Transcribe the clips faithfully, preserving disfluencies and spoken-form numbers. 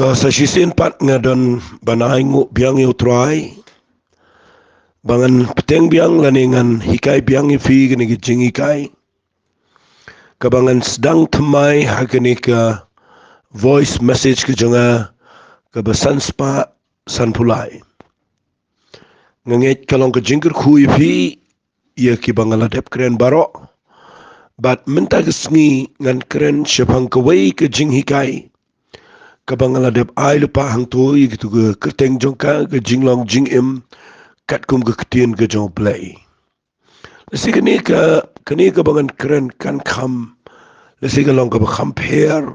Sa shisien pat nga don ban ai nguh biang ïa u Trai ba ngan bteng biang lane ngan hikai biang ïa phi kane ka jinghikai kaba ngan sdang thymmai ha kane ka voice message ka jong nga kaba san spah san phew lai. Nga ngeit ka long ka jingkyrkhu ïa phi ïa kiba nga la dep kren baroh. Bad mynta ka sngi ngan kren shaphang kawei ka jinghikai kaba nga la dep ai lypa hangto ïa kito ka kyrteng jong ka, ka jinglong jingim katkum ka ktien ka jong U Blei. Lehse kane ka, kane kaba ngan kren kan kham, lehse ka long kaba kham pher.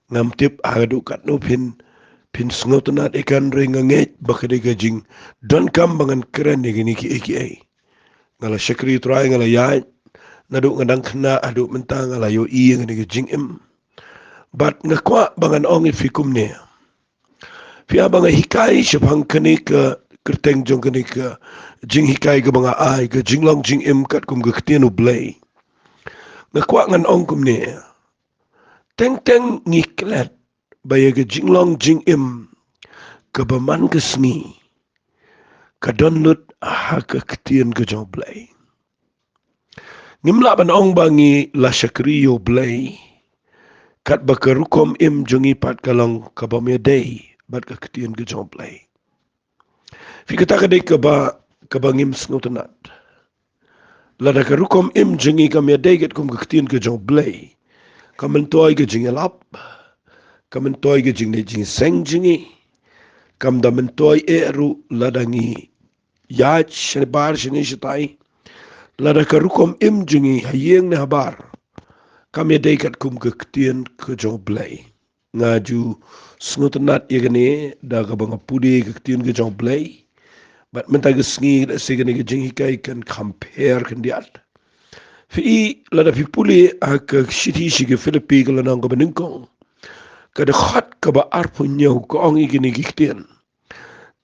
Ngam tip haduh katno phin, phin sngewtynnat ïa ka, hynrei nga ngeit ba ka dei ka jingdonkam ba ngan kren ïa kine kiei kiei. Nga la shakri Trai, nga la ïaid naduh nga dang khynnah haduh mynta, nga la ïohi ïa kane ka jingim. Bad nga kwah ba ngan ong ïa phi kumne. Phi ïa ba nga hikai shaphang kane ka kyrteng jong kane ka jinghikai kaba nga ai, ka jinglong jingim katkum ka ktien U Blei, nga kwah ngan ong kumne. Teng teng ngi klet ba ïa ka jinglong jingim kaba man ka sngi ka don lut ha ka ktien ka jong U Blei. Ngim lah ban ong ba ngi la shakri ïa U Blei katba ka rukom im jong ngi pat ka long kaba ym ïadei bad ka ktien ka jong U Blei. Phi, kata ka dei kaba, kaba ngim sngewtynnat. Lada ka rukom im jong ngi kam ïadei katkum ka ktien ka jong U Blei, ka myntoi ka jingïalap, ka myntoi ka jingleh jingseng jong ngi, kam da myntoi eh ruh lada ngi ïaid shabar shane shatai. Lada ka rukom im jong ngi ha ïing ne habar kam ïadei katkum ka ktien ka jong U Blei, nga ju sngewtynnat ïa kane da kaba nga pule ka ktien ka jong U Blei. Bad mynta ka sngi lehse kane ka jinghikai kan kham pher khyndiat. Phi, lada phi pule ha ka shithi sha ki Philippi ka lynnong kaba nyngkong, ka dkhot kaba arphew hynñiew, ka ong ïa kine ki ktien.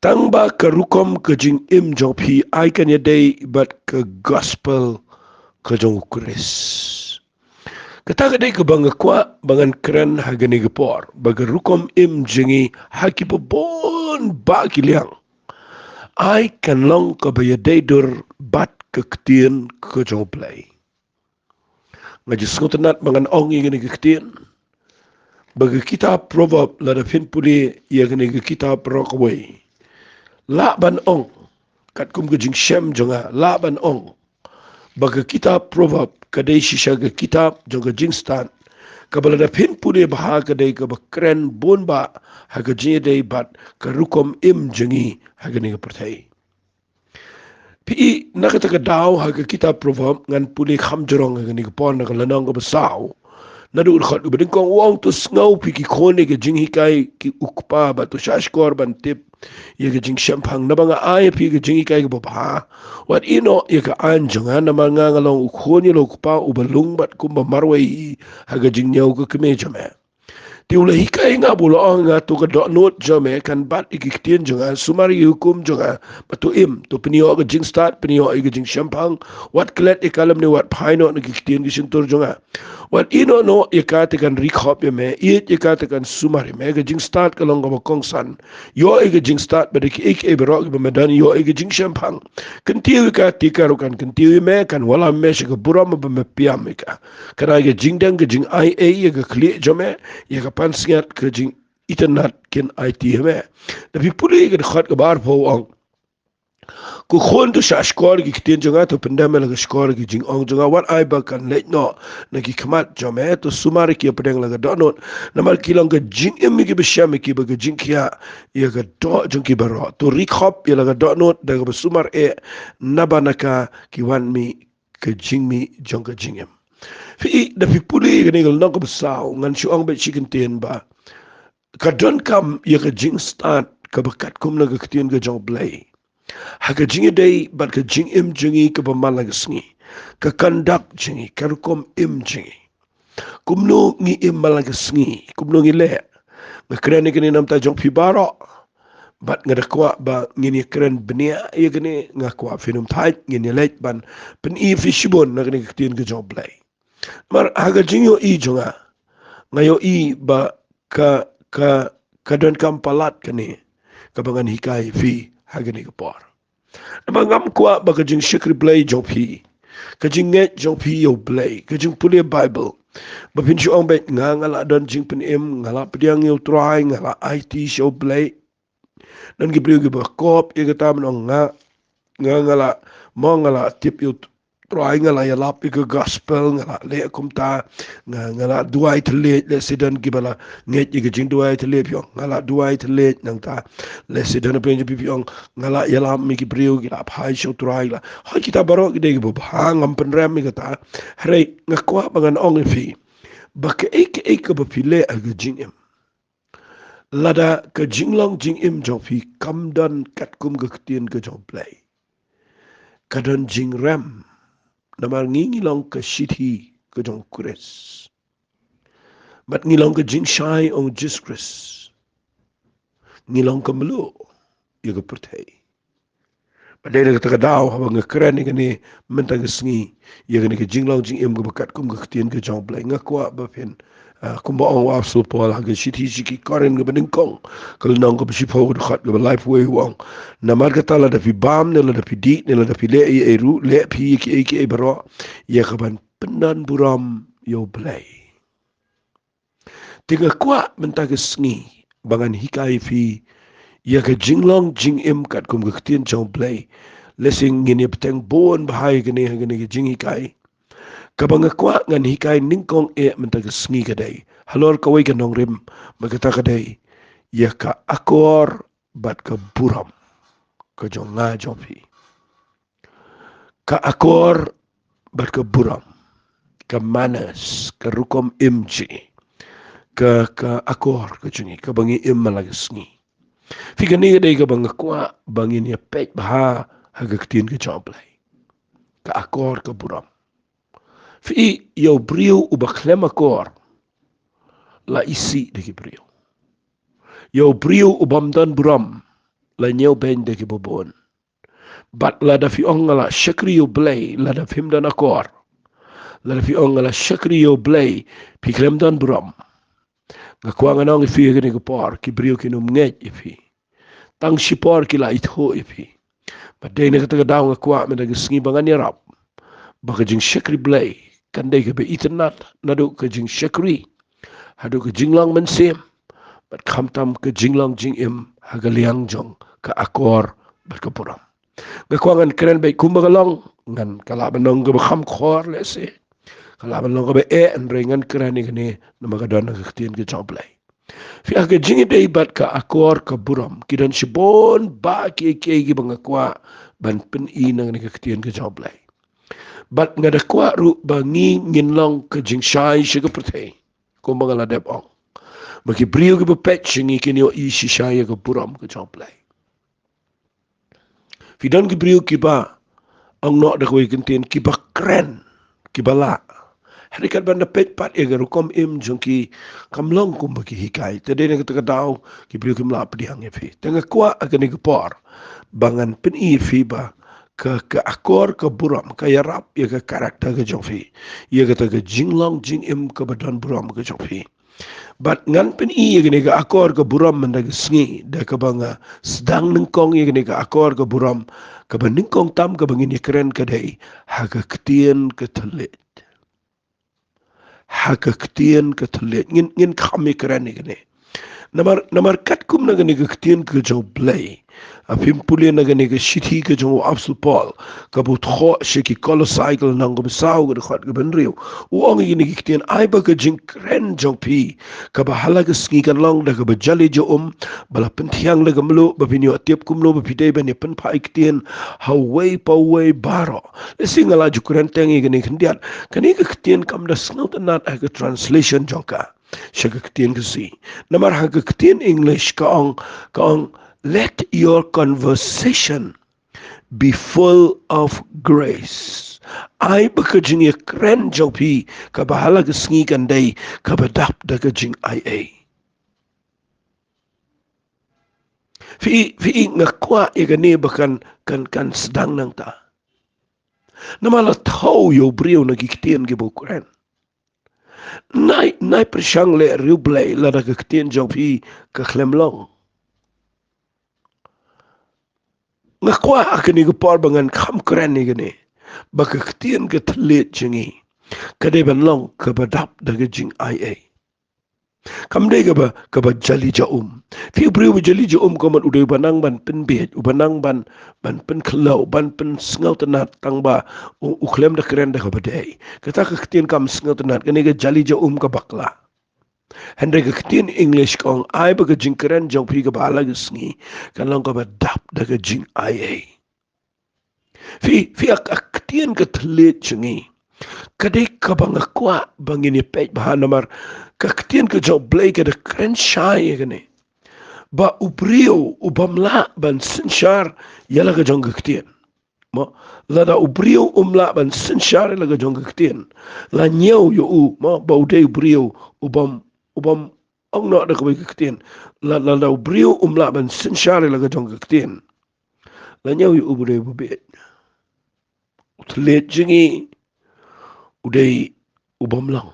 Tang ba ka rukom ka jingim jong phi ai kan ïadei bad ka gospel ka jong U Khrist. Kata ka dei kaba nga kwah ba ngan kren ha kane ka por, ba ka rukom im jong ngi ha kiba bun bah ki liang ai kan long kaba ïadei dur bad ka ktien ka jong U Blei. Nga ju sngewtynnat ba ngan ong ïa kane ka ktien, ba ka kitab Proverb, lada phin pule ïa kane ka kitab baroh kawei, lah ban ong, katkum ka jingshem jong nga, lah ban ong ba ka kitab Proverb ka dei shisha ka kitab jong ka jingstad, kaba lada phin pule bha ka dei kaba kren bun bah ha ka jingïadei bad ka rukom im jong ngi ha kane ka pyrthei. Phi, na kata ka daw ha ka kitab Proverb ngan pule kham jrong ha kane ka por, na ka lynnong kaba saw, naduh ka dkhot kaba nyngkong, u ong, to sngew phi ki khun ïa ka jinghikai u kpa, bad to shahshkor ban tip ïa ka jingshemphang, naba nga ai ïa phi ka jinghikai kaba bha. Wat ïeh noh ïa ka aiñ jong nga, namar nga nga long u khun ïa la u kpa uba lung bad kumba marwei ha ka jingñiew ka kmie jong me. Te u la hikai ïa nga bad u la ong ïa nga, to ka dohnud jong me kan bat ïa ki ktien jong nga, sumar ïa ki hukum jong nga, bad to im, to pynïoh ïa ka jingstad, pynïoh ïa ka jingshemphang, wat klet ïa ka lymne wat phai noh na ki ktien ki shyntur jong nga. Wat ïehnoh noh ïa ka te kan ri khop ïa me, ïeit ïa ka te kan sumar ïa me. Ka jingstad ka long kaba kongsan. Ïoh ïa ka jingstad bad da kiei kiei baroh kiba me don, ïoh ïa ka jingshemphang. Kyntiew ïa ka te ka ruh kan kyntiew ïa me, kan wallam me sha ka burom ba me pynïap ïa ka. Kan ai ka jingdeng, ka jingaiei ïa ka khlieh jong me, ïa ka pansngiat, ka jingitynnat kin aiti ïa me. Da phi pule ïa ka dkhot kaba arphew, u ong, ko khun, to shahshkor ïa ki ktien jong nga, to pyndem ïa la ka shkor ïa ki jingong jong nga, wat ai ba kan leit noh na ki khmat jong me, to sumar ïa ki hapdeng la ka dohnud. Namar ki long ka jingim ïa kiba shem, ïa kiba ka jingkhiah ïa ka doh jong ki baroh. To ri khop ïa la ka dohnud da kaba sumar eh, naba na ka ki wan mih ka jingmih jong ka jingim. Phi, da phi pule ïa kane ka lynnong kaba saw, ngan shu ong beit shi kyntien ba ka donkam ïa ka jingstad kaba katkum na ka ktien ka jong U Blei ha ka jingïadei bad ka jingim jong ngi kaba man la ka sngi, ka conduct jong ngi, ka rukom im jong ngi. Kumno ngi im man la ka sngi, kumno ngi leh. Nga kren ïa kane na ka bynta jong phi baroh, bad nga da kwah ba ngin ïa kren bniah ïa kane. Nga kwah phin ym thait, ngin ïa leit ban pyni ïa phi shibun na kane ka ktien ka jong U Blei. Namar ha ka jingïohi jong nga, nga ïohi ba ka, ka ka donkam palat kane kaba ngan hikai ïa phi ha kane ka por. Namar ngam kwah ba ka jingshakri Blei jong phi, ka jingngeit jong phi ïa U Blei, ka jingpule Baibl, ba phin shu ong beit nga, nga la don jingpynim, nga la pdiang ïa U Trai, nga la aiti sha U Blei. Don ki briew kiba kop ïa kata, ban ong nga, nga, nga la, mo nga la tip ïa U Trai, nga la ïalap ïa ka gospel, nga la leh kumta, nga, nga la duwai thylliej. Lehse don kiba la ngeit ïa ka jingduwai thylliej, phi ong nga la duwai thylliej. Nangta lehse don phi, phi ong nga la ïalam ïa ki briew ki la phai sha U Trai la. Hooid, kita baroh ki dei kiba bha, ngam pynrem ïa kata. Hynrei nga kwah ba ngan ong ïa phi ba kaei kaei kaba phi leh ha ka jingim, lada ka jinglong jingim jong phi kam don katkum ka ktien ka jong U Blei, ka don jingrem. Namar ngi, ngi long ka shithi ka jong U Khrist, bad ngi long ka jingshai ong Jisu Khrist. Ngi long ka mluh ïa ka pyrthei. Bad dei na kata ka daw, haba nga kren ïa kane mynta ka sngi, ïa kane ka jinglong jingim kaba katkum ka ktien ka jong U Blei, nga kwah ba phin, ah, kumba ong u Apostol Paul ha ka shithi sha ki Korinth kaba nyngkong, ka lynnong kaba shiphew, ka dkhot kaba laiphew wei, u ong, namar kata, lada phi bam ne lada phi dih ne lada phi leh ei ei ruh, leh phi ïa kiei kiei baroh ïa kaban pyndonburom ïa U Blei. Te nga kwah mynta ka sngi ba ngan hikai ïa phi ïa ka jinglong jingim katkum ka ktien jong U Blei. Lehse ngin ïa bteng bun bha ïa kane ha kane ka jinghikai. Kaba nga kwah ngan hikai nyngkong eh mynta ka sngi ka dei halor kawei ka nongrim, ba kata ka dei ïa ka akor bad ka burom ka jong nga jong phi. Ka akor bad ka burom, ka manners, ka rukom im jong ngi, ka, ka akor ka jong ngi kaba ngi im man la ka sngi. Phi, kane ka dei kaba nga kwah ba ngin ïa peit bha ha ka ktien ka jong U Blei. Ka akor ka burom. Phi, ïa u briew uba khlem akor la isih da ki briew. Ïa u briew u bym don burom la ñiewbeiñ da kiba bun. Bad lada phi ong nga la shakri ïa U Blei, lada phim don akor, lada phi ong nga la shakri ïa U Blei, phi khlem don burom, nga kwah ngan ong ïa phi ha kane ka por, ki briew kin ym ngeit ïa phi. Tang shipor ki la ithuh ïa phi. Bad dei na kata ka daw nga kwah mynta ka sngi ba ngan ïarap ba ka jingshakri Blei kan dei kaba itynnad naduh ka jingshakri haduh ka jinglong mynsiem, bad khamtam ka jinglong jingim ha ka liang jong ka akor bad ka burom. Nga kwah ngan kren beit kumba ka long, ngan, ka lah ban long kaba kham khor lehse, ka lah ban long kaba eh, hynrei ngan kren ïa kane namar ka don ha ka ktien ka jong U Blei. Phi, ha ka jingïadei bad ka akor ka burom, ki don shibun bah kiei kiei kiba nga kwah ban pyni na kane ka ktien ka jong U Blei. Bad nga da kwah ruh ba ngi ngin long ka jingshai sha ka pyrthei, kumba nga la dep ong, ba ki briew kiba peit sha ngi kin ïohi shisha ïa ka burom ka jong U Blei. Phi, don ki briew kiba ong noh da kawei ka ktien, kiba kren, kiba lah, hynrei katba nga da peit pat ïa ka rukom im jong ki, kam long kumba ki hikai. Te dei na kata ka daw ki briew kim lah pdiang ïa phi. Te nga kwah ha kane ka por ba ngan pyni ïa phi ba ka, ka akor ka burom ka ïarap ïa ka character ka jong phi, ïa kata ka jinglong jingim kaba don burom ka jong phi. Bad ngan pyni ïa kane ka akor ka burom mynta ka sngi da kaba nga sdang nyngkong ïa kane ka akor ka burom, kaba nyngkong tam kaba ngin ïa kren ka dei ha ka ktien ka thylliej. Ha ka ktien ka thylliej. Ngin, ngin kham ïa kren ïa kane. Namar, namar katkum na kane ka ktien ka jong U Blei, ha phim pule na kane ka shithi ka jong u Apostol Paul kaba u thoh sha ki Kolosai ka lynnong kaba saw ka dkhot kaba hynriew, u ong ïa kine ki ktien, ai ba ka jingkren jong phi kaba ha la ka sngi kan long da kaba jali ja um, ba la pynthiang da ka mluh, ba phin ïoh tip kumno ba phi dei ban ïa pynphai ktien ha uwei pa uwei baroh. Lehse nga la ju kren teng ïa kane khyndiat, kane ka ktien kam da sngewtynnad ha ka translation jong ka sha ka ktien Khasi. Namar ha ka ktien English ka ong, ka ong, let your conversation be full of grace. Ai ba ka jingïakren jong phi kaba ha la ka sngi kan dei kaba dap da ka jingaiei. Phi, phi, nga kwah ïa kane ba kan, kan, kan sdang nangta. Namar la thew ïa u briew na ki ktien kiba u kren. Nai, nai pyrshang leh riewblei lada ka ktien jong phi ka khlem long. Nga kwah ha kane ka por ba ngan kham kren ïa kane, ba ka ktien ka thylliej jong ngi ka dei ban long kaba dap da ka jingaiei. Kam dei kaba, kaba jali ja um. Phi u briew ba jali ja um ka mut u dei uba nang ban pynbiej, uba nang ban, ban pynkhlaiñ, ban pynsngewtynnat tang ba u, u khlem da kren da kaba dei. Kata ka ktien kam sngewtynnat, kane ka jali ja um ka bakla. Hynrei ka ktien English ka ong ai ba ka jingkren jong phi kaba la ka sngi kan long kaba dap da ka jingaiei. Phi, phi, a, a ktien ka thylliej jong ngi ka dei kaba nga kwah ba ngin ïa peit bha namar ka ktien ka jong U Blei ka da kren shai ïa kane. Ba u briew u bym lah ban synshar ïa la ka jong ka ktien. Mo, lada u briew um lah ban synshar ïa la ka jong ka ktien, la ñiew ïa u, mo, ba u dei u briew u bym, u bym ong noh da kawei ka ktien. La, lada u briew um lah ban synshar ïa la ka jong ka ktien, la ñiew ïa u ba u dei uba bieit. U thylliej jong ngi u dei u bym long,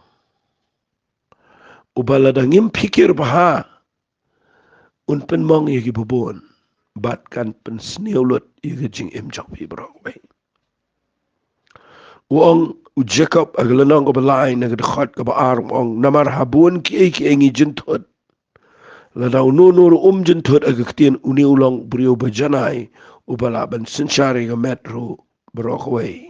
uba lada ngim phikir bha un pynmong ïa kiba bun bad kan pynsniew lut ïa ka jingim jong phi baroh kawei. U ong u Jakob ha ka lynnong kaba lai na ka dkhot kaba ar, u ong, namar ha bun kiei kiei ngi jynthut. Lada uno uno ruh um jynthut ha ka ktien, une u long u briew ba janai, uba lah ban synshar ïa ka met ruh baroh kawei.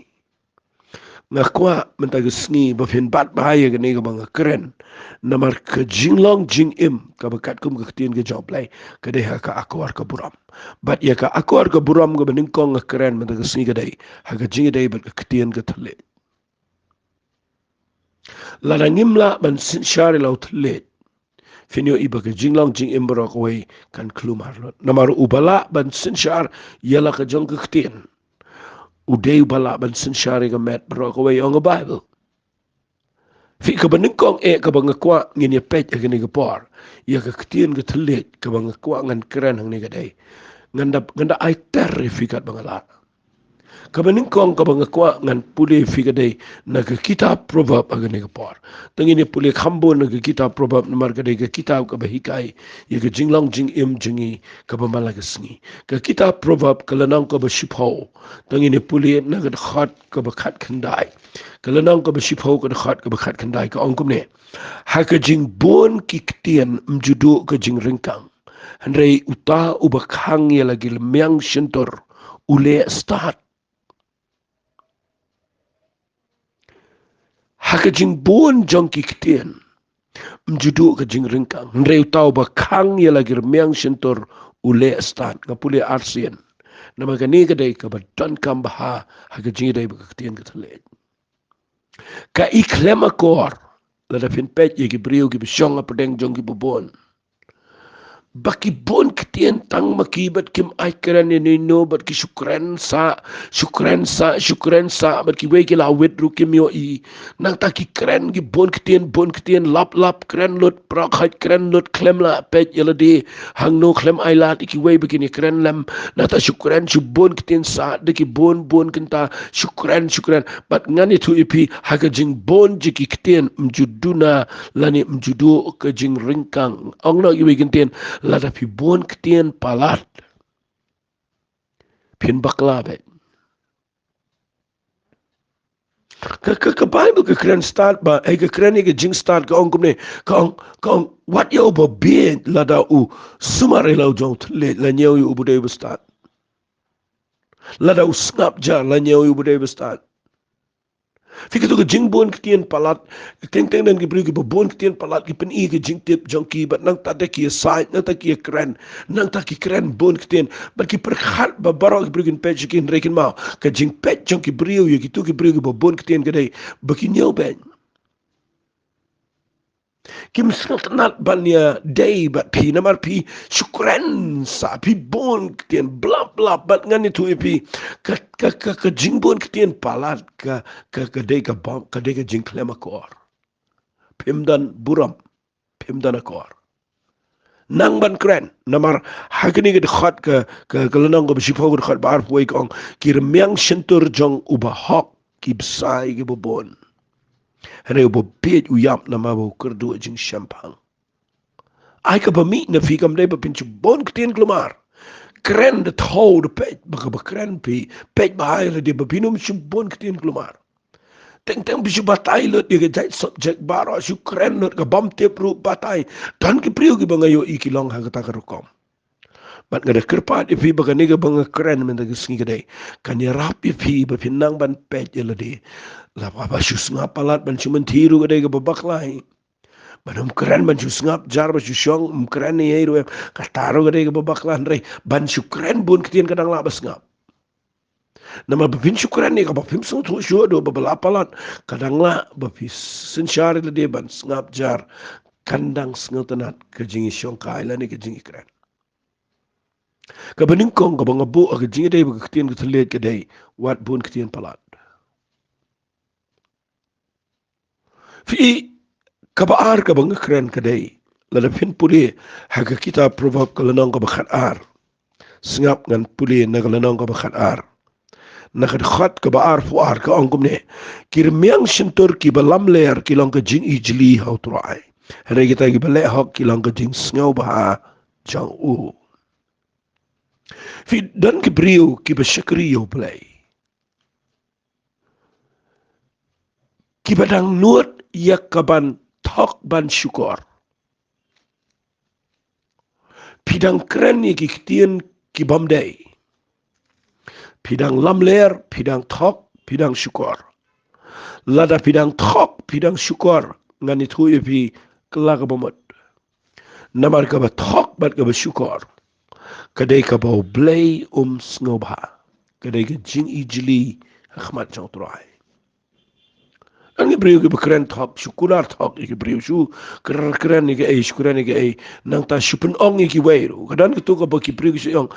Nga kwah mynta ka sngi ba phin bat bha ïa kane kaba nga kren. Namar ka jinglong jingim kaba katkum ka ktien ka jong U Blei ka dei ha ka akor ka burom. Bad ïa ka akor ka burom kaba nyngkong nga kren mynta ka sngi ka dei ha ka jingïadei bad ka ktien ka thylliej. Lada ngim lah ban synshar ïa la u thylliej, phin ïohi ba ka jinglong jingim baroh kawei kan khlem ar lut. Namar uba lah ban synshar ïa la ka jong ka ktien, u dei uba lah ban synshar ïa ka met baroh kawei, ong ka Baibl. Phi, kaba nyngkong eh kaba nga kwah ngin ïa peit ha kane ka por, ïa ka ktien ka thylliej kaba nga kwah ngan kren hangne ka dei, ngan da, ngan da ai ter ïa phi katba nga lah. Kaba nyngkong kaba nga kwah ngan pule ïa phi ka dei na ka kitab Proverb ha kane ka por. Te ngin ïa pule kham bun na ka kitab Proverb namar ka dei ka kitab kaba hikai ïa ka jinglong jingim jong ngi kaba man la ka sngi. Ka kitab Proverb ka lynnong kaba shiphew, te ngin ïa pule na ka dkhot kaba khatkhyndai. Ka lynnong kaba shiphew ka dkhot kaba khatkhyndai ka ong kumne: Ha ka jingbun ki ktien ym ju duh ka jingryngkang, hynrei uta uba khang ïa la ki rmiang shyntur u leh stad. Ha ka jingbun jong ki ktien ym ju duh ka jingryngkang, hynrei uta uba khang ïa la ki rmiang shyntur u leh stad. Nga pule arsien namar kane ka dei kaba donkam bha ha ka jingïadei bad ka ktien ka thylliej. Ka i khlem akor, lada phin peit ïa ki briew kiba shong hapdeng jong kiba bun, ba ki bun ktien tang ma ki bad kim ai kren ïa no ïa no bad ki shu kren sah, shu kren sah, shu kren sah bad kiwei ki la wit ruh kim ïohi. Nangta ki kren ki bun ktien, bun ktien, lap lap kren lut, prok hait kren lut, khlem la peit ïa lade hangno, khlem ai lad ïa kiwei ba kin ïa kren lem. Nangta shu kren shu bun ktien sah da ki bun bun kynta, shu kren shu kren. Bad ngan ïathuh ïa phi, ha ka jingbun jong ki ktien ym ju duna lane ym ju duh ka jingryngkang. Ong noh kiwei ki ktien, lada phi bun ktien palat, phin bakla beit. Ka, ka, ka Baibl ka kren stad ba, eh, ka kren ïa ka jingstad, ka ong kumne, ka ong, ka ong, wat ïa uba bieit lada u sumar ïa la u jong u thylliej, la ñiew ïa u ba u dei uba stad. Lada u sngap jar, la ñiew ïa u ba u dei uba stad. Phi, kito ka jingbun ktien palat, teng teng don ki briew kiba bun ktien palat, ki pyni ka jingtip jong ki, bad nangta da ki ïasaid, nangta ki ïakren, nangta ki kren bun ktien, bad ki pyrkhat ba baroh ki briew kin peit sha ki, hynrei kynmaw, ka jingpeit jong ki briew ïa kito ki briew kiba bun ktien ka dei ba ki ñiew beit. Kim sngewtynnat ban ïadei bad phi namar phi shu kren sah, phi bun ktien, blap blap, bad ngan ïathuh ïa phi, ka, ka, ka, ka jingbun ktien palat ka, ka, ka dei ka bym, ka dei ka jingkhlem akor. Phim don burom, phim don akor. Nang ban kren, namar ha kane ka dkhot ka, ka, ka lynnong kaba shiphew ka dkhot ba arphew wei ka ong, ki rmiang shyntur jong uba hok ki bsa ïa kiba bun. Hynrei uba bieit u ïap namar ba u kyrduh jingshemphang. Ai kaba mih na phi kam dei ba phin shu bun ktien kulmar. Kren da thaw da peit ba kaba kren phi, peit ba ai lade ba phin ym shu bun ktien kulmar. Teng teng phi shu batai lut ïa ka jait subject baroh, shu kren lut, ka bym tip ruh batai. Don ki briew kiba nga ïohi ki long ha kata ka rukom. Bad nga da kyrpad ïa phi ba kane kaba nga kren mynta ka sngi ka dei kan ïarap ïa phi ba phin nang ban peit ïa lade. Lada ba shu sngap palat ban shu mynta ruh ka dei kaba bakla hi. Ban ym kren ban shu sngap jar ba shu shong, ym kren ïa ei ruh em, kata ruh ka dei kaba bakla, hynrei ban shu kren bun ktien ka dang lah ba sngap. Namar ba phin shu kren ïa kaba phim sngewthuh shuh, haduh ba ba la palat ka dang lah ba phi synshar ïa lade ban sngap jar, kan dang sngewtynnat ka jingïashongkai lane ka jingïakren. Kaba nyngkong kaba nga buh ha ka jingïadei bad ka ktien ka thylliej ka dei, wat bun ktien palat. Phi, kaba ar kaba nga kren ka dei, lada phin pule ha ka kitab Proverb ka lynnong kaba khatar. Sngap, ngan pule na ka lynnong kaba khatar. Na ka dkhot kaba arphew ar ka ong kumne: Ki rmiang shyntur kiba lamler ki long ka jingijli ha U Trai, hynrei kita kiba leh hok ki long ka jingsngewbha jong u. Phi, don ki briew kiba shakri ïa U Blei, kiba dang nud ïa ka ban thok ban shukor. Phi dang kren ïa ki ktien ki bym dei. Phi dang lamler, phi dang thok, phi dang shukor. Lada phi dang thok, phi dang shukor, ngan ïathuh ïa phi kylla kaba mut. Namar kaba thok bad kaba shukor ka dei kaba U Blei um sngewbha. Ka dei ka jingijli ha khmat jong U Trai. Don ki briew kiba kren thok, shu kular thok ïa ki briew, shu kren, kren ïa kaei, shu kren ïa kaei, nangta shu pynong ïa kiwei ruh. Ka don kito kaba ki briew ki shu ong,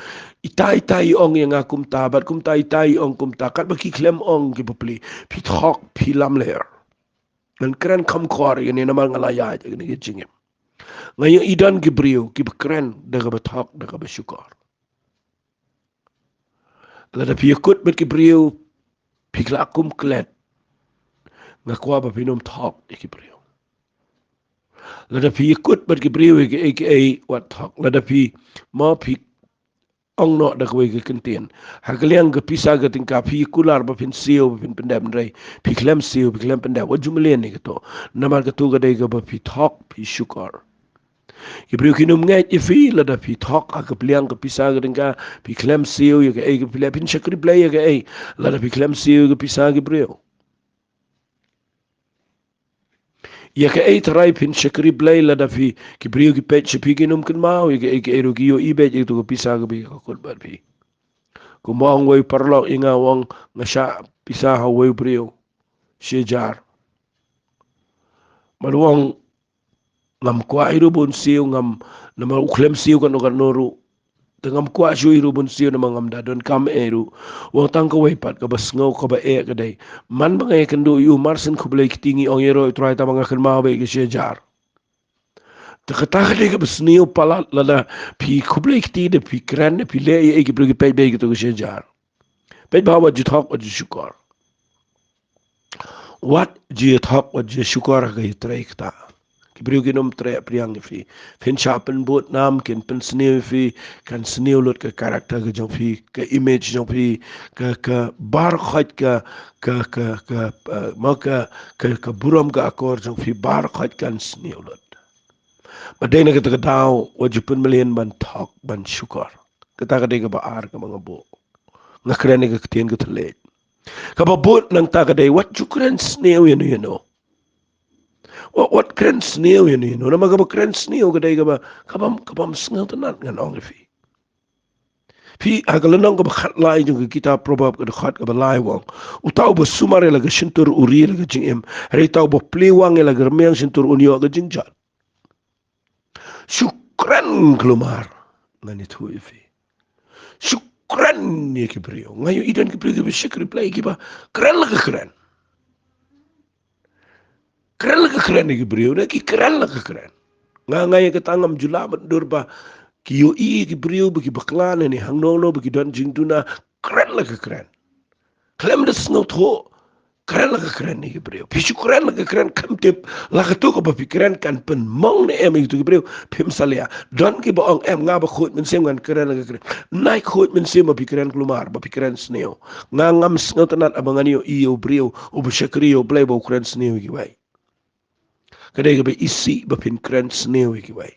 itai itai i ong ïa nga kumta, bad kumta itai i ong kumta, katba ki khlem ong ki bapli. Phi thok, phi lamler. Ngan kren kham khor ïa kane namar nga la ïaid ïa kane ka jingim. Nga ïohi don ki briew kiba kren da kaba thok, da kaba shukor. Lada phi ïakut bad ki briew, phi khlak kum klet, nga kwah ba phin ym thok ïa ki briew. Lada phi ïakut bad ki briew ïa kaei kaei, wat thok. Lada phi, mo, phi ong noh da kawei ka kyntien, ha ka liang ka pisa ka tyngka, phi kular ba phin siew ba phin pyndep, hynrei phi khlem siew, phi khlem pyndep, wat ju mlien ïa kato. Namar kato ka dei kaba phi thok, phi shukor. Ki briew kin ym ngeit ïa phi lada phi thok ha ka pliang ka pisa ka tyngka, phi khlem siew ïa kaei ka phi leh, phin shakri Blei ïa kaei lada phi khlem siew ïa ka pisa ki briew. Ïa kaei tharai phin shakri Blei lada phi, ki briew ki peit sha phi kin ym kynmaw ïa kaei kaei ruh, ki ïohi beit ïa kato ka pisa kaba phi ïakut bad phi. Kumba ong uwei u paralok ïa nga, u ong, nga shah pisa ha uwei u briew shi hajar. Bad u ong, ngam kwah ei ruh ba un siew, ngam, namar u khlem siew kano kano ruh. Te ngam kwah shuh ei ruh ba un siew namar ngam da donkam ei ruh. U ong tang kawei pat kaba sngew kaba eh ka dei, man ba nga ïakynduh ïa u, mar shen khublei kti ngi ong ïaroh ïa U Trai, tang ba nga kynmaw beit ïa ka shi hajar. Te kata ka dei kaba sniew palat lada phi khublei kti, da phi kren, da phi leh ïa ei, ki briew ki peit beit ïa kato ka shi hajar. Peit bha, wat ju thok, wat ju shukor. Wat ju ïa thok, wat ju ïa shukor ha ka ïatrei kata. Ki briew kin ym treh pdiang ïa phi. Phin shah pynbud nam, kin pynsniew ïa phi, kan sniew lut ka character ka jong phi, ka image jong phi, ka, ka baroh khoit ka, ka, ka, ka, eh, mo, ka, ka, ka burom ka akor jong phi baroh khoit kan sniew lut. Bad dei na kata ka daw, wat ju pynmlien ban thok, ban shukor. Kata ka dei kaba ar kaba nga buh. Nga kren ïa ka ktien ka thylliej. Kaba bud nangta ka dei, wat ju kren sniew ïano ïano. Wat, wat kren sniew ïano ïano. Namar kaba kren sniew ka dei kaba, kaba, kaba ym sngewtynnat, ngan ong ïa phi. Phi, ha ka lynnong kaba khatlai jong ka kitab Proverb ka dkhot kaba lai u ong: Uta uba sumar ïa la ka shyntur u ri ïa la ka jingim, hynrei uta uba plie wang ïa la ka rmiang shyntur un ïoh ka jingjot. Shu kren kulmar, ngan ïathuh ïa phi. Shu kren ïa ki briew. Nga ïohi don ki briew kiba shakri Blei kiba kren la ka kren. Kren la ka kren ïa ki briew, ne ki kren la ka kren. Nga, nga ïa kata ngam ju lah ban dur ba ki ïohi ïa ki briew ba ki bakla ne, ne hangno hangno ba ki don jingduna, kren la ka kren. Khlem da sngewthuh, Kren la ka kren ïa ki briew. Phi shu kren la ka kren, kam tip la katu kaba phi kren kan pynmong ne em ïa kitu ki briew. Phim salia. Don kiba ong em, nga ba khuid mynsiem ngan kren la ka kren. Nai khuid mynsiem ba phi kren kulmar, ba phi kren sniew. Nga ngam sngewtynnat haba ngan ïohi ïa u briew uba shakri ïa U Blei ba u kren sniew ïa kiwei. Ka dei kaba isih ba phin kren sniew ïa kiwei.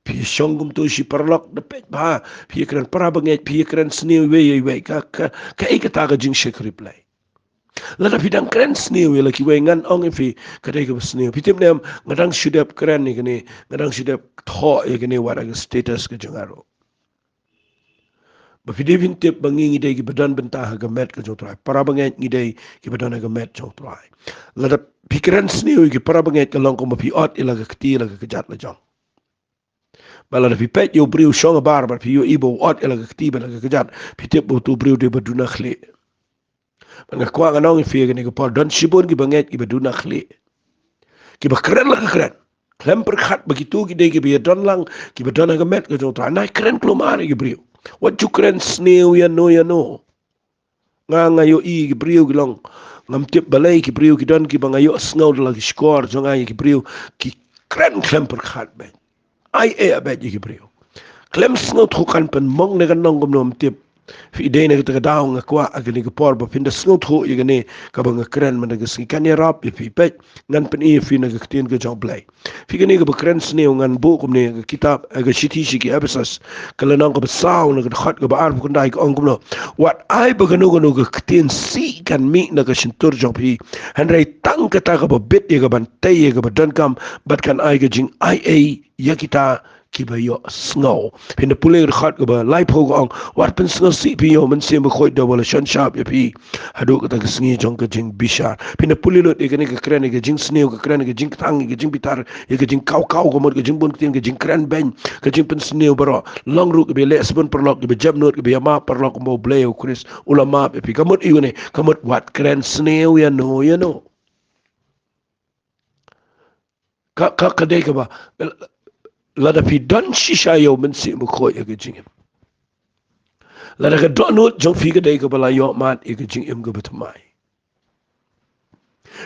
Phi shong kumtu shi paralok, da peit bha, phi kren para bangeit, phi kren sniew iwei ïa iwei. Ka, ka, kaei kata ka jingshakri Blei? Lada phi dang kren sniew ïa la kiwei, ngan ong ïa phi, ka dei kaba sniew. Phi tip ne em, nga dang shu dep kren ïa kane, nga dang shu dep thoh ïa kane wat ha ka status ka jong nga ruh. Ba phi dei phin tip ba ngi ngi dei kiba don bynta ha ka met ka jong U Trai. Para bangeit ngi dei kiba don ha ka met jong U Trai. Lada phi kren sniew ïa ki para bangeit ka long kumba phi ot ïa la ka kti la ka kjat la jong. Bad lada phi peit ïa u briew shong habar bad phi ïohi ba u ot ïa la ka kti bad la ka kjat, phi tip ba utu u briew dei ba duna khlieh. Bad nga kwah ngan ong ïa phi ïa kane ka por, don shibun kiba ngeit kiba duna khlieh, kiba kren la ka kren khlem pyrkhat ba kitu ki dei kiba ïadon lang, kiba don ha ka met ka jong U Trai. Nai kren kulmar ïa ki briew. Wat ju kren sniew ïano ïano. Nga, nga ïohi ki briew ki long, ngam tip balei ki briew ki don kiba nga ïohsngew da la ki shkor jong nga ïa ki briew ki kren khlem pyrkhat beit. Ai eh beit ïa ki briew. Khlem sngewthuh kan pynmong ne kan long kumno, ngam tip. Phi dei na kata ka daw nga kwah ha kane ka por ba phin da sngewthuh ïa kane kaba nga kren mynta ka sngi. Kan ïarap ïa phi, peit, ngan pyni ïa phi na ka ktien ka jong U Blei. Phi, kane kaba kren sniew ngan buh kumne ha ka kitab, ha ka shithi sha ki Ephesus, ka lynnong kaba saw, na ka dkhot kaba arphew khyndai, ka ong kumno: Wat ai ba kano kano ka ktien sih kan mih na ka shyntur jong phi, hynrei tang kata kaba bit ïa ka ban tei ïa kaba donkam, bad kan ai ka jingai ei ïa kita kiba ïohsngew. Phin da pule ka dkhot kaba laiphew, ka ong: Wat pynsngewsih phi ïa U Mynsiem Bakhuid, da uba la shon shap ïa phi haduh kata ka sngi jong ka jingbishar. Phin da pule lut ïa kane ka kren ïa ka jingsniew, ka kren ïa ka jingkthang, ïa ka jingbitar, ïa ka jingkaw kaw, ka mut ka jingbun ktien, ka jingkren beiñ, ka jingpynsniew baroh. Long ruh kiba ïaleh shibun paralok, kiba jemnud, kiba ïamap paralok, kumba U Blei U Khrist u la map ïa phi. Ka mut ïa une, ka mut wat kren sniew ïano ïano. Ka, ka, ka dei kaba, lada phi don shisha ïa U Mynsiem Bakhuid ïa ka jingim, lada ka dohnud jong phi ka dei kaba la ïohmad ïa ka jingim kaba thymmai,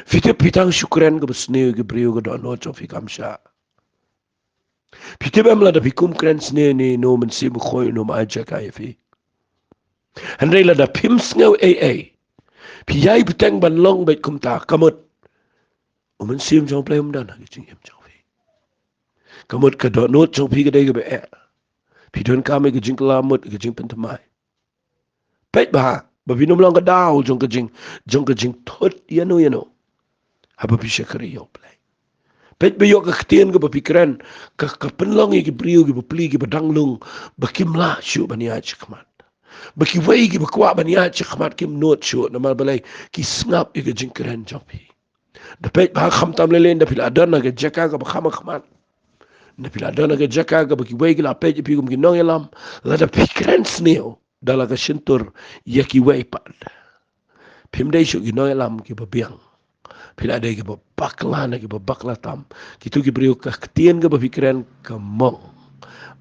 phi tip phi tang shu kren kaba sniew ïa ki briew, ka dohnud jong phi kam shah. Phi tip em, lada phi kum kren sniew ne, ne U Mynsiem Bakhuid un ym ai jaka ïa phi. Hynrei lada phim sngew ei ei, phi ïai bteng ban long beit kumta, ka mut U Mynsiem jong U Blei um don ha ka jingim jong phi. Ka mut ka dohnud jong phi ka dei kaba eh. Phi donkam ïa ka jingkylla mut, ïa ka jingpynthymmai. Peit bha ba phin ym long ka daw jong ka jing, jong ka jingthut ïano ïano haba phi shakri ïa U Blei. Peit ba ïoh ka ktien kaba phi kren ka, ka pynlong ïa ki briew kiba pli, kiba dang lung, ba kim lah shuh ban ïaid shakhmat. Ba kiwei kiba kwah ban ïaid shakhmat kim nud shuh. Namar balei? Ki sngap ïa ka jingkren jong phi. Da peit bha, khamtam lei lei ynda phi la don ha ka jaka kaba kham hakhmat, ynda phi la don ha ka jaka kaba kiwei ki la peit ïa phi kum ki nongïalam, lada phi kren sniew da la ka shyntur ïa kiwei pat, phim dei shuh ki nongïalam kiba biang. Phi la dei kiba bakla na kiba bakla tam. Kitu ki briew, ka ktien kaba phi kren ka mong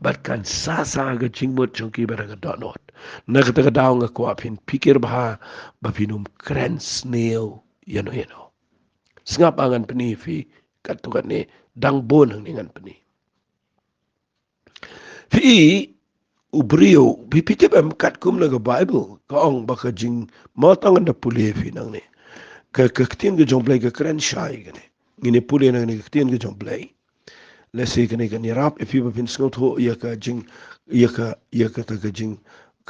bad kan sah sha ka jingmut jong ki bad ka dohnud. Na kata ka daw nga kwah phin pyrkhat bha ba phin ym kren sniew ïano ïano. Sngap, ngan pyni ïa phi katto katne, dang bun hangne ngan pyni. Phi, u briew, phi, phi tip em, katkum na ka Baibl ka ong ba ka jing, mo tang ngan da pule ïa phi nangne. Ka, ka ktien ka jong U Blei ka kren shai kane. Ngin ïa pule nangne ka ktien ka jong U Blei. Lehse kane kan ïarap ïa phi ba phin sngewthuh ïa ka jing, ïa ka, ïa kata ka jing,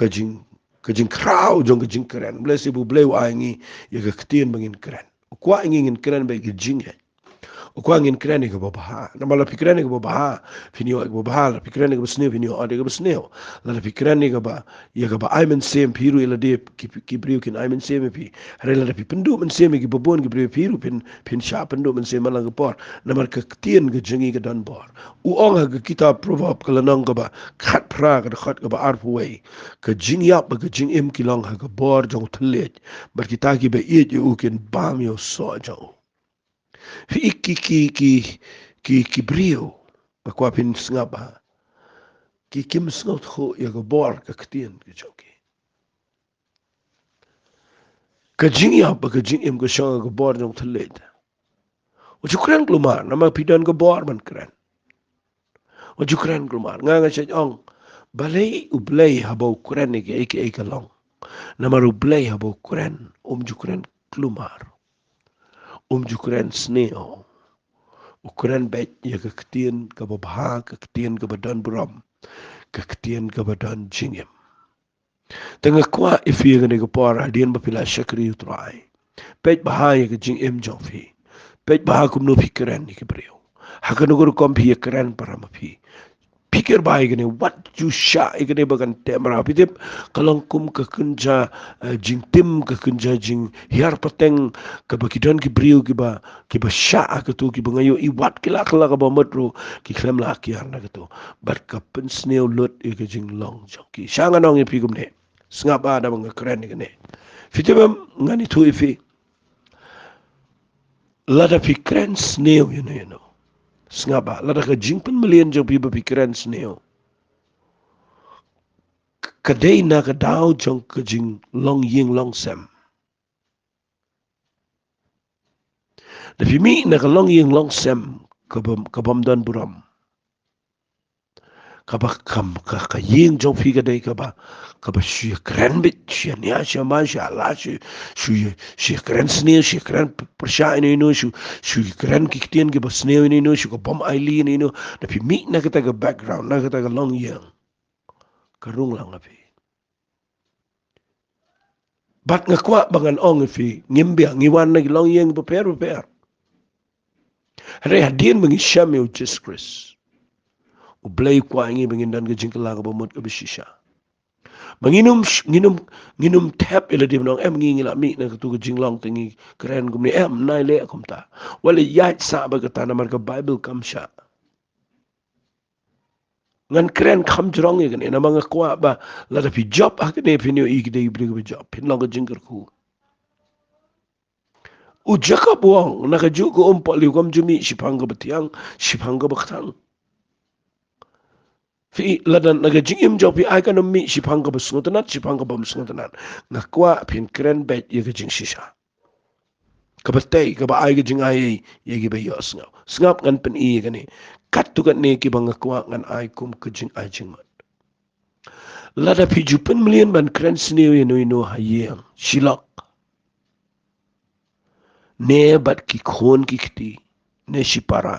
ka jing, ka jingkhraw jong ka jingkren. Lehse ba U Blei u ai ngi ïa ka ktien ba ngin kren. U kwah ngi ngin kren bad ka jingngeit. U kwah ngin kren ïa kaba bha. Namar lada phi kren ïa kaba bha, phin ïoh ïa kaba bha. Lada phi kren ïa kaba sniew, phin ïoh ïa kaba sniew. Lada phi kren ïa kaba, ïa kaba ai mynsiem, phi ruh ïa lade ki, ki briew kin ai mynsiem ïa phi. Hynrei lada phi pynduh mynsiem ïa kiba bun ki briew, phi ruh phin, phin shah pynduh mynsiem man la ka por. Namar ka ktien ka jong ngi ka don bor. U ong ha ka kitab Proverb ka lynnong kaba khatphra, ka dkhot kaba arphew wei: Ka jingïap bad ka jingim ki long ha ka bor jong u thylliej, bad kita kiba ïeit ïa u kin bam ïa u soh jong u. Phi, ki, ki, ki, ki, ki briew, nga kwah phin sngap bha, ki, kim sngewthuh ïa ka bor ka ktien ka jong ki. Ka jingïap bad ka jingim ka shong ha ka bor jong thylliej. Wat ju kren kulmar, namar phi don ka bor ban kren. Wat ju kren kulmar, nga nga shait ong, balei U Blei haba u kren ïa kaei kaei ka long. Namar U Blei haba u kren, um ju kren kulmar. Um ju kren sniew. U kren beit ïa ka ktien kaba bha, ka ktien kaba don burom, ka ktien kaba don jingim. Te nga kwah ïa phi ha kane ka por, hadien ba phi la shakri U Trai, peit bha ïa ka jingim jong phi. Peit bha kumno phi kren ïa ki briew. Ha kano ka rukom phi ïa kren para ma phi. Phi kyrpad ïa kane, wat ju shah ïa kane ba kan teh mraw. Phi tip, ka long kum ka kynja, eh, jingtim, ka kynja jinghiar pateng kaba ki don ki briew kiba, kiba shah ha katu, kiba nga ïohi wat ki la kylla kaba mut ruh ki khlem lah kiar na katu. Bad ka pynsniew lut ïa ka jinglong jong ki. Sha ngan ong ïa phi kumne. Sngap bha da ba nga kren ïa kane. Phi tip em, ngan ïathuh ïa phi. Lada phi kren sniew ïano ïano, sngap bha, lada ka jingpynmlien jong phi ba phi kren sniew ka dei na ka daw jong ka jinglong ïing long sem. Da phi mih na ka long ïing long sem kaba, kabym don burom. Kaba kam, ka, ka ïing jong phi ka dei kaba, kaba shu ïa kren beit, shu ïa nia, shu ïa ma, shu ïa la, shu, shu ïa, shu ïa kren sniew, shu ïa kren pyrshah ïano ïano, shu, shu ïa kren ki ktien kiba sniew ïano ïano, shu ka bym ailad ïano ïano. Da phi mih na kata ka background, na kata ka long ïing, ka rung lang ha phi. Bad nga kwah ba ngan ong ïa phi, ngim biang, ngi wan na ki long ïing bapher bapher. Hynrei hadien ba ngi shem ïa U Jisu Khrist, U Blei u kwah ïa ngi ba ngin don ka jingkylla kaba mut kaba shisha. Ba ngin ym, ngin ym, ngin ym thep ïa lade ban ong, em, ngi, ngi la mih na katu ka jinglong te ngi kren kumne, em, nai leh kumta. Wat leh ïaid sah bad kata namar ka Baibl kam shah. Ngan kren kham jrong ïa kane, namar nga kwah ba lada phi jop ha kane phin ïohi ki dei ki briew kiba jop, phin long ka jingkyrkhu. U Jakob u ong, na kajuh ka um pohliew kam ju mih shaphang kaba thiang, shaphang kaba kthang. Phi, lada na ka jingim jong phi ai kan ym mih shaphang kaba sngewtynnat, shaphang kaba ym sngewtynnat, nga kwah phin kren beit ïa ka jingshisha. Kaba tei, kaba ai ka jingai ïa kiba ïohsngew. Sngap, ngan pyni ïa kane. Katto katne kiba nga kwah ngan ai kum ka jingai jingmut. Lada phi ju pynmlien ban kren sniew ïano ïano ha ïing, shi lok, ne bad ki khun ki kti, ne shipara.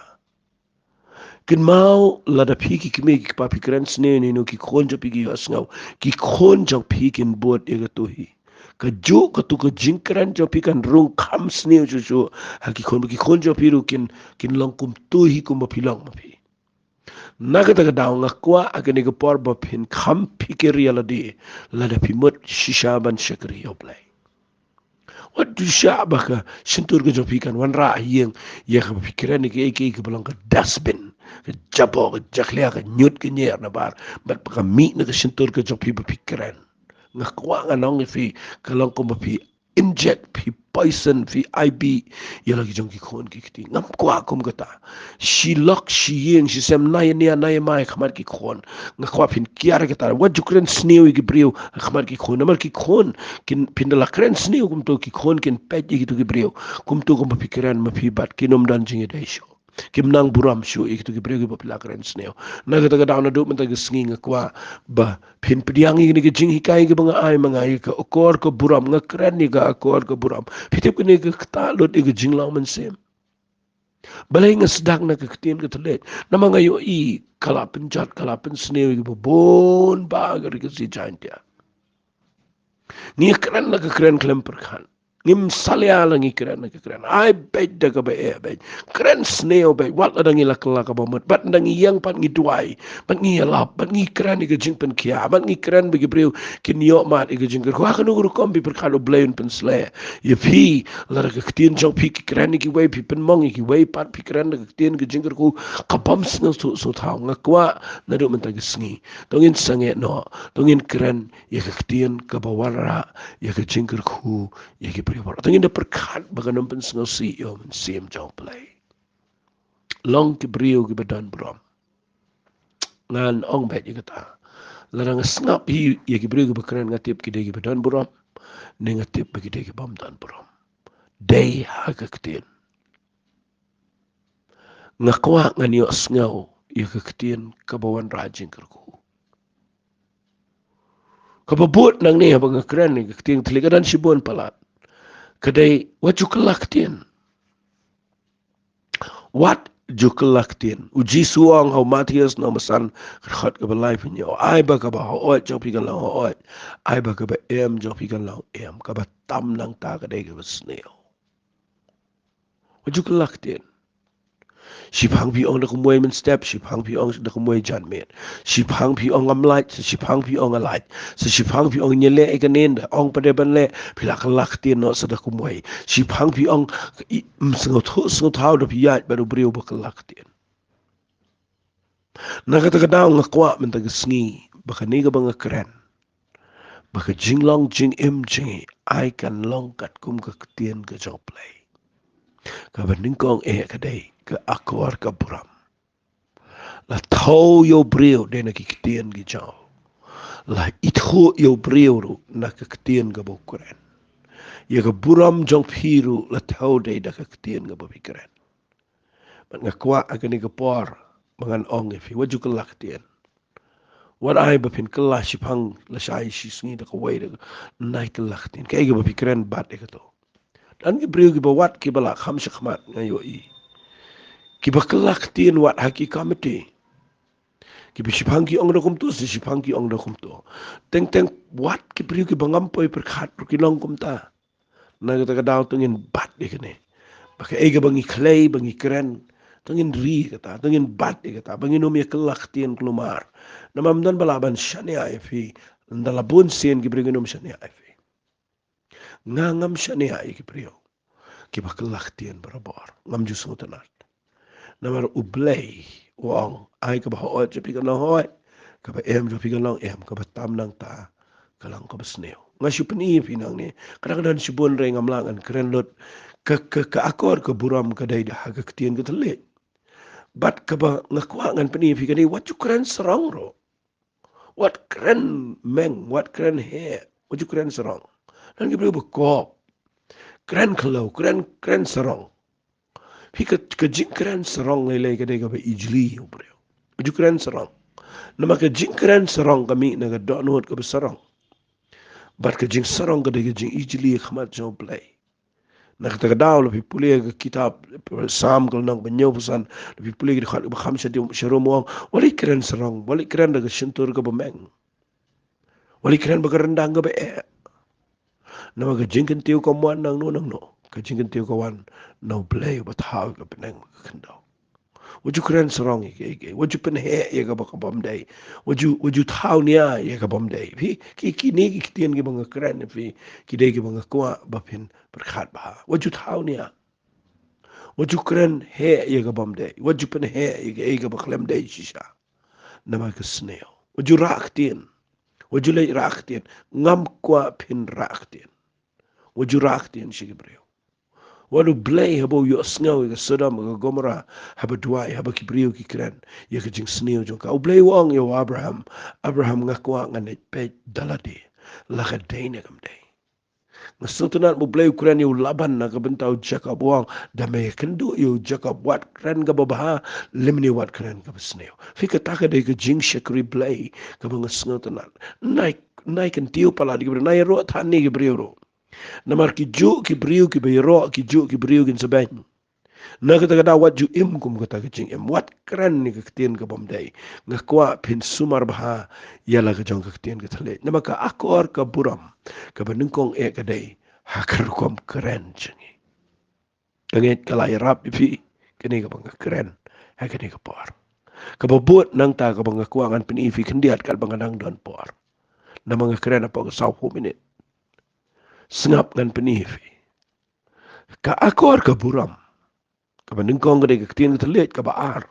Kynmaw, lada phi ki kmie ki kpa phi kren sniew ïano ïano, ki khun jong phi ki ïohsngew, ki khun jong phi kin bud ïa katu hi. Kajuh katu ka jingkren jong phi kan rung kham sniew shuh shuh ha ki khun, ki khun jong phi ruh kin, kin long kumtu hi kumba phi long ma phi. Na kata ka daw nga kwah ha kane ka por ba phin kham phikir ïa lade, lada phi mut shisha ban shakri ïa U Blei. Wat ju shah ba ka shyntur ka jong phi kan wanrah ha ïing ïa kaba phi kren ïa kaei kaei kaba long ka dustbin, ka jabok, ka jakhlia, ka ñiut ka ñier nabar, bad ba ka mih na ka shyntur ka jong phi ba phi kren. Nga kwah ngan ong ïa phi, ka long kumba phi inject, phi poison, phi ai bih ïa la ki jong ki khun ki kti. Ngam kwah kum kata. Shi lok, shi ïing, shi sem, nai nia, nai mai ha khmat ki khun. Nga kwah phin kiar ïa kata. Wat ju kren sniew ïa ki briew ha khmat ki khun. Namar ki khun kin, phin da la kren sniew kumto, ki khun kin peit ïa kitu ki briew kumto kumba phi kren ma phi, bad kin ym don jingïadei shuh. Kim nang burom shuh ïa kitu ki briew kiba phi la kren sniew. Na kata ka daw naduh mynta ka sngi nga kwah ba phin pdiang ïa kine ki jinghikai kiba nga ai ma nga, ïa ka akor ka burom, nga kren ïa ka akor ka burom. Phi tip kane ka ktah lut ïa ka jinglong mynsiem. Balei nga sdang na ka ktien ka thylliej? Namar nga ïohi ka la pynjot, ka la pynsniew ïa kiba bun ba ha ka ri Khasi Jaiñtia. Ngi kren la ka kren khlem pyrkhat. Ngim salia la ngi kren la ka kren. Ai beit da kaba eh beit. Kren sniew beit. Wat lada ngi la kylla kaba mut. Bad da ngi ïeng pat ngi duwai. Bad ngi ïalap. Bad ngi kren ïa ka jingpynkhia. Bad ngi kren ba ki briew kin ïoh mad ïa ka jingkyrkhu. Ha kano ka rukom phi pyrkhat U Blei un pynsleh ïa phi. Lada ka ktien jong phi ki kren ïa kiwei, phi pynmong ïa kiwei pat, phi kren da ka ktien ka jingkyrkhu kabym sngewthuh sngewthaw. Nga kwah naduh mynta ka sngi, to ngin sangeh noh, to ngin kren ïa ka ktien kaba wanrah ïa ka jingkyrkhu ïa ki briew baroh. To ngin da pyrkhat ba kan ym pynsngewsih ïa u Mynsiem jong U Blei. Long ki briew kiba don burom. Ngan ong beit ïa kata. Lada nga sngap hi ïa ki briew kiba kren, nga tip ki dei kiba don burom. Ne nga tip ba ki dei ki bym don burom. Dei ha ka ktien. Nga kwah ngan ïohsngew ïa ka ktien kaba wanrah jingkyrkhu. Kaba bud nangne haba nga kren ïa ka ktien ka thylliej ka don shibun palat. Ka dei wat ju kylla ktien. Wat ju kylla ktien. U Jisu u ong ha u Mathaios lynnong ba san, ka dkhot kaba laiphew hynñiew, ai ba kaba hooid jong phi kan long hooid, ai ba kaba em jong phi kan long em. Kaba tam nangta ka dei kaba sniew. Wat ju kylla ktien. Shiphang phi ong da kumwei mynstep, shiphang phi ong da kumwei janmiet. Shiphang phi ong ngam lait, sa shiphang phi ong nga lait. Sa shiphang phi ong ngi leh ïa kane, ynda ong pat de ban leh, phi la kylla ktien noh sa da kumwei. Shiphang phi ong i, mm, sngewthuh, sngewthuh da phi ïaid bad u briew ba kylla ktien. Na kata ka daw nga kwah mynta ka sngi ba kane kaba nga kren, ba ka jinglong jingim jong ngi ai kan long katkum ka ktien ka jong U Blei. Kaba nyngkong eh ka dei ka akor ka burom. La thew ïa u briew dei na ki ktien ki jong u. La ithuh ïa u briew ruh na ka ktien kaba u kren. Ïa ka burom jong phi ruh la thew dei da ka ktien kaba phi kren. Bad nga kwah ha kane ka por ba ngan ong ïa phi, wat ju kylla ktien. Wat ai ba phin kylla shiphang lashai shisngi da kawei da ka, nai kylla ktien. Kaei kaba phi kren bat ïa kato. Don ki briew kiba wat kiba la kham shakhmat nga ïohi. Kiba kylla ktien wat ha ki komiti. Kiba shiphang ki ong da kumto, sa shiphang ki ong da kumto. Teng teng wat ki briew kiba ngam poi pyrkhat ruh ki long kumta. Na kata ka daw to ngin bat ïa kane. Ba kaei kaba ngi khlei, ba ngi kren, to ngin ri ïa kata, to ngin bat ïa kata, ba ngin ym ïa kylla ktien kulmar. Namar ym don ba lah ban shaniah ïa phi, ynda la bun sien ki briew kin ym shaniah ïa phi. Nga ngam shaniah ïa ki briew kiba kylla ktien barabor, ngam ju sngewtynnat. Namar U Blei u ong, ai kaba hooid jong phi kan long hooid, kaba em jong phi kan long em, kaba tam nangta ka long kaba sniew. Nga shu pyni ïa phi nangne, ka dang don shibun, hynrei ngam lah ngan kren lut. Ka, ka, ka akor ka burom ka dei da ha ka ktien ka thylliej. Bad kaba nga kwah ngan pyni ïa phi kane, wat ju kren sarong ruh. Wat kren meng, wat kren heh, wat ju kren sarong. Don ki briew ba kop. Kren khlaw, kren, kren sarong. Phi, ka, ka jingkren sarong lei lei ka dei kaba ijli ïa u briew. Wat ju kren sarong. Namar ka jingkren sarong ka mih na ka dohnud kaba sarong. Bad ka jingsarong ka dei ka jingijli ha khmat jong U Blei. Na kata ka daw lada phi pule ka kitab Salm ka lynnong ba hynñiewphew san, lada phi pule ka dkhot ba kham sha, sha rum u ong, wat leit kren sarong, wat leit kren da ka shyntur kaba meng. Wat leit kren bad ka ryndang kaba eh. Namar ka jingkyntiew kam wan nangno nangno. Ka jingkyntiew ka wan na U Blei uba thaw ïa ka bneng bad ka khyndew. Wat ju kren sarong ïa kiei kiei. Wat ju pynheh ïa kaba, ka bym dei. Wat ju, wat ju thaw nia ïa ka bym dei. Phi, ki, kine ki ktien kiba nga kren ïa phi, ki dei kiba nga kwah ba phin pyrkhat bha. Wat ju thaw nia. Wat ju kren heh ïa ka bym dei. Wat ju pynheh ïa kiei kaba khlem dei shisha. Namar ka sniew. Wat ju rah ktien. Wat ju leit rah ktien. Ngam kwah phin rah ktien. Wat ju rah ktien sha ki briew. Wat U Blei haba u ïohsngew ïa ka Sodom, ïa ka Gomorrah, haba duwai, haba ki briew ki kren ïa ka jingsniew jong ka. U Blei u ong ïa u Abraham, Abraham, nga kwah ngan ïa peit da lade, la ka dei ne kam dei. Nga sngewtynnat ba U Blei u kren ïa u Laban na ka bynta u Jakob, u ong, da me ïakynduh ïa u Jakob, wat kren kaba bha, lymne wat kren kaba sniew. Phi, kata ka dei ka jingshakri Blei kaba nga sngewtynnat. Nai, nai kyntiew palat ïa ki briew, nai ïaroh than ïa ki briew ruh. Namar ki juh ki briew kiba ïaroh, ki juh ki briew kin sa beiñ. Na kata ka daw wat ju im kum kata ka jingim. Wat kren ïa ka ktien ka bym dei. Nga kwah phin sumar bha ïa la ka jong ka ktien ka thylliej. Namar ka akor ka burom kaba nyngkong eh ka dei ha ka rukom kren jong ngi. Nga ngeit ka la ïarap ïa phi kane kaba nga kren ha kane ka por. Kaba bud nangta kaba nga kwah ngan pyni ïa phi khyndiat katba nga dang don por. Namar nga kren hapoh ka sawphew minit. Sngap ngan pyni ïa phi. Ka akor ka burom kaba nyngkong ka dei ka ktien ka thylliej, kaba ar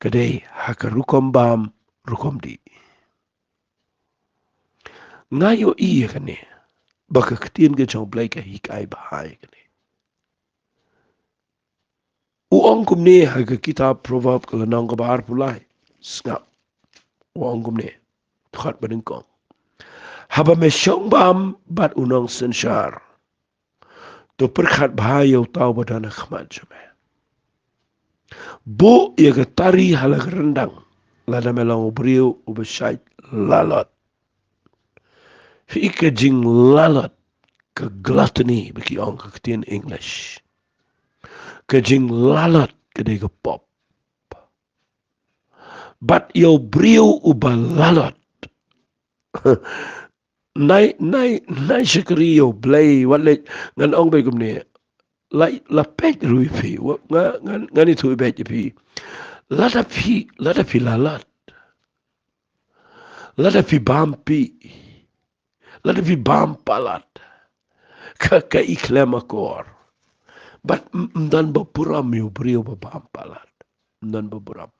ka dei ha ka rukom bam rukom dih. Nga ïohi ïa kane ba ka ktien ka jong U Blei ka hikai bha ïa kane. U ong kumne ha ka kitab Proverb ka lynnong kaba arphew lai. Sngap. U ong kumne. Dkhot ba nyngkong. Haba me shong bam bad u nongsynshar, to pyrkhat bha ïa uta uba don ha khmat jong me. Buh ïa ka tari ha la ka ryndang lada me long u briew uba shait lalot. Phi, ka jinglalot, ka gluttony ba ki ong ka ktien English. Ka jinglalot ka dei ka pop. Bad ïa u briew uba lalot, nai, nai, nai shakri ïa U Blei, wat leh ngan ong beit kumne. La, la peit ruh ïa phi, wa, nga, ngan, ngan ïathuh beit ïa phi. Lada phi, lada phi lalot, lada phi bam pih, lada phi bam palat, ka, ka i khlem akor. Bad m-, ym don ba burom ïa u briew ba bam palat. Ym don ba burom.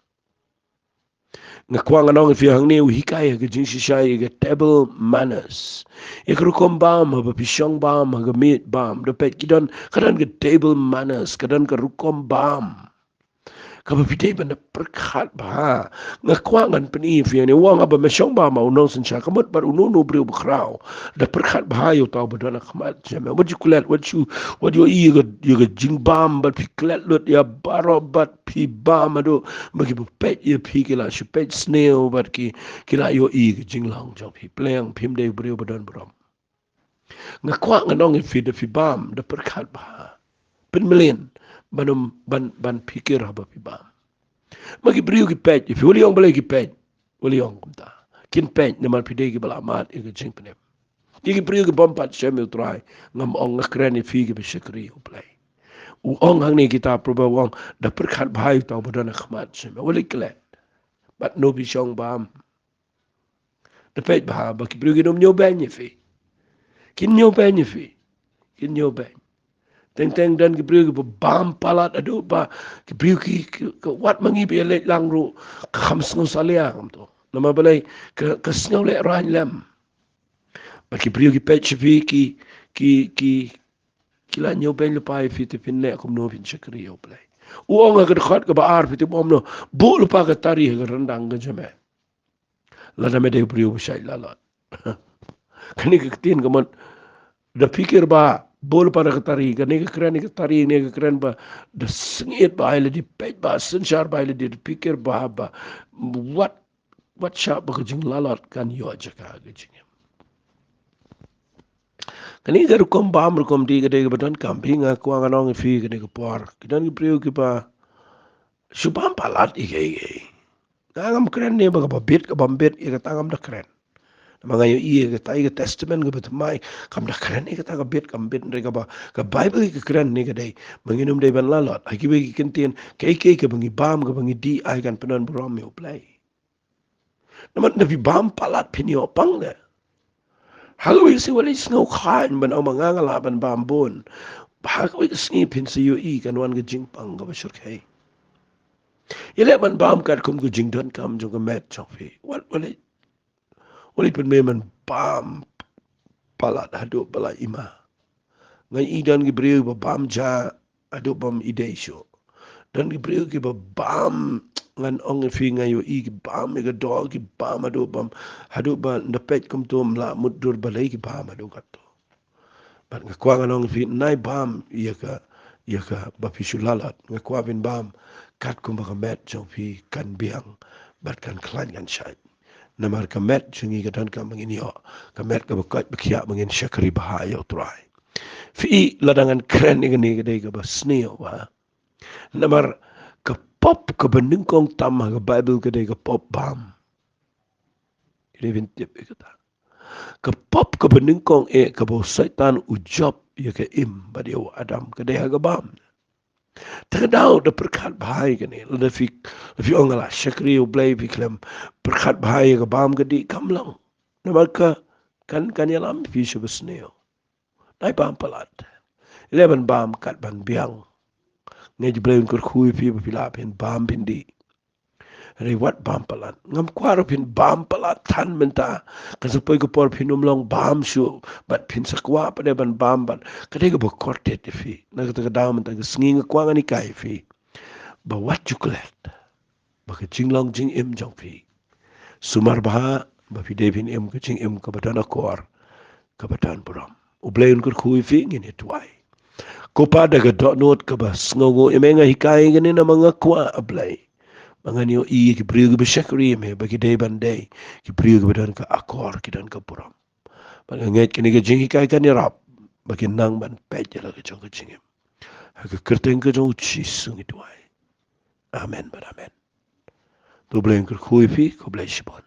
Nga kwah ngan ong ïa phi hangne, u hikai ha ka jingshisha ïa ka table manners. Ïa ka rukom bam, haba phi shong bam, ha ka miet bam, da peit ki don, ka don ka table manners, ka don ka rukom bam. Kaba phi dei ban da pyrkhat bha. Nga kwah ngan pyni ïa phi hangne, u ong haba me shong bam ma u nongsynshar, ka mut bad uno uno u briew bakhraw, da pyrkhat bha ïa uta uba don ha khmat jong me. Wat ju klet, wat ju, wat ju ïohi ïa ka, ïa ka jingbam, bad phi klet lut ïa baroh bad phi bam haduh ba kiba peit ïa phi ki la shu peit sniew bad ki, ki la ïohi ïa ka jinglong jong phi. Pleng phim dei u briew ba don burom. Nga kwah ngan ong ïa phi, da phi bam, da pyrkhat bha. Pynmlien ban ym, ban, ban phikir haba phi bam. Ma ki briew ki peit ïa phi, wat leh ong balei ki peit. Wat leh ong kumta. Kin peit namar phi dei kiba la mad ïa ka jingpynim. Ïa ki briew ki bym pat shem ïa U Trai, ngam ong, nga kren ïa phi kiba shakri ïa U Blei. U ong hangne kitab Proverb, u ong, da pyrkhat bha ïa uta uba don ha khmat jong me. Wat leh klet. Bad no phi shong bam. Da peit bha ba ki briew kin ym ñiewbeiñ ïa phi. Kin ñiewbeiñ ïa phi. Kin ñiewbeiñ. Teng teng don ki briew kiba bam palat haduh ba ki briew ki, ki, ki wat ma ngi ba ïaleit lang ruh ka kham sngew salia kumto. Namar balei? Ka, ka sngew lehraiñ lem. Bad ki briew ki peit sha phi ki, ki, ki, ki la ñiewbeiñ lypa ïa phi, te phin leh kumno, phin shakri ïa U Blei? U ong ha ka dkhot kaba ar, phi tip kumno? Buh lypa ka tari ha ka ryndang ka jong me. Lada me dei u briew ba shait lalot. Kane ka ktien ka mut, da phikir bha, buh lypa da ka tari, kane ka kren, ka tari, kane ka kren ba da sngewbha ïa lade, peit bha, synshar bha ïa lade, da phikir bha ba wat, wat shah ba ka jinglalot kan ïoh jaka ha ka jingim. Kane ka rukom bam rukom dih ka dei kaba donkam, phi, nga kwah ngan ong ïa phi kane ka por. Ki don ki briew kiba shu bam palat ïa kiei kiei. Nga ngam kren ne ba kaba bit kaba ym bit, ïa kata ngam da kren. Namar nga ïohi ïa kata ïa ka Testament kaba thymmai, kam da kren ïa kata ka bit kam bit, hynrei kaba ka Baibl ka kren ne ka dei ba ngin ym dei ban lalot ha kiwei ki kyntien. Kiei kiei kaba ngi bam, kaba ngi dih, ai kan pyndon burom ïa U Blei. Namar lada phi bam palat phin ïoh pang de. Ha kawei ka sngi wat leit sngew khlaiñ ban ong ba nga nga lah ban bam bun. Ba ha kawei ka sngi phin sa ïohi kan wan ka jingpang kaba shyrkhei. Ïaleh ban bam katkum ka jingdonkam jong ka met jong phi. Wat, wat leit, wat leit pynmih ban bam palat haduh ba la i ma. Nga i don ki briew ba bam ja haduh bym i dei shuh. Don ki briew kiba bam, ngan ong ïa phi, nga ïohi ki bam ïa ka doh, ki bam haduh bym, haduh ba nda peit kumto ym lah mutdur balei ki bam haduh katto. Bad nga kwah ngan ong ïa phi, nai bam ïa ka, ïa kaba phi shu lalot. Nga kwah phin bam katkum ba ka met jong phi kan biang bad kan khlaiñ kan shait. Namar ka met jong ngi ka donkam ba ngin ïoh, ka met kaba koit ba khiah ba ngin shakri bha ïa U Trai. Phi, lada ngan kren ïa kane ka dei kaba sniew, ha. Namar ka pop kaba nyngkong tam ha ka Baibl ka dei ka pop bam. Ïa dei phin tip ïa kata. Ka pop kaba nyngkong eh kaba u Soitan u jop ïa ka Im bad ïa u Adam ka dei ha ka bam. Te ka daw da pyrkhat bha ïa kane, lada phi, phi ong nga la shakri U Blei, phi khlem pyrkhat bha ïa ka bam ka dih, kam long. Namar ka kan, kan ïalam ïa phi sha ba sniew. Nai bam palat. Ïaleh ban bam kat ban biang. Nga ju Blei un kyrkhu ïa phi ba phi lah phin bam phin dih. Hynrei wat bam palat. Ngam kwah ruh phin bam palat than mynta. Kan sa poi ka por phin ym long bam shuh. Bad phin sa kwah pat de ban bam bad ka dei kaba kordit ïa phi. Na kata ka daw mynta ka sngi nga kwah ngan hikai ïa phi ba wat ju klet ba ka jinglong jingim jong phi, sumar bha, ba phi dei phin im ka jingim kaba don akor, kaba don burom. U Blei un kyrkhu ïa phi, ngin ïa duwai. Ko Pa, da ka dohnud kaba sngewnguh, ïa me nga hikai kane namar nga kwah, A Blei, ba ngan ïohi ïa ki briew kiba shakri ïa me ba ki dei ban dei ki briew kiba don ka akor, ki don ka burom. Ba nga ngeit kane ka jinghikai kan ïarap ba kin nang ban peit ïa la ka jong ka jingim. Ha ka kyrteng ka jong U Jisu ngi duwai. Amen bad amen. To U Blei un kyrkhu ïa phi, khublei shibun.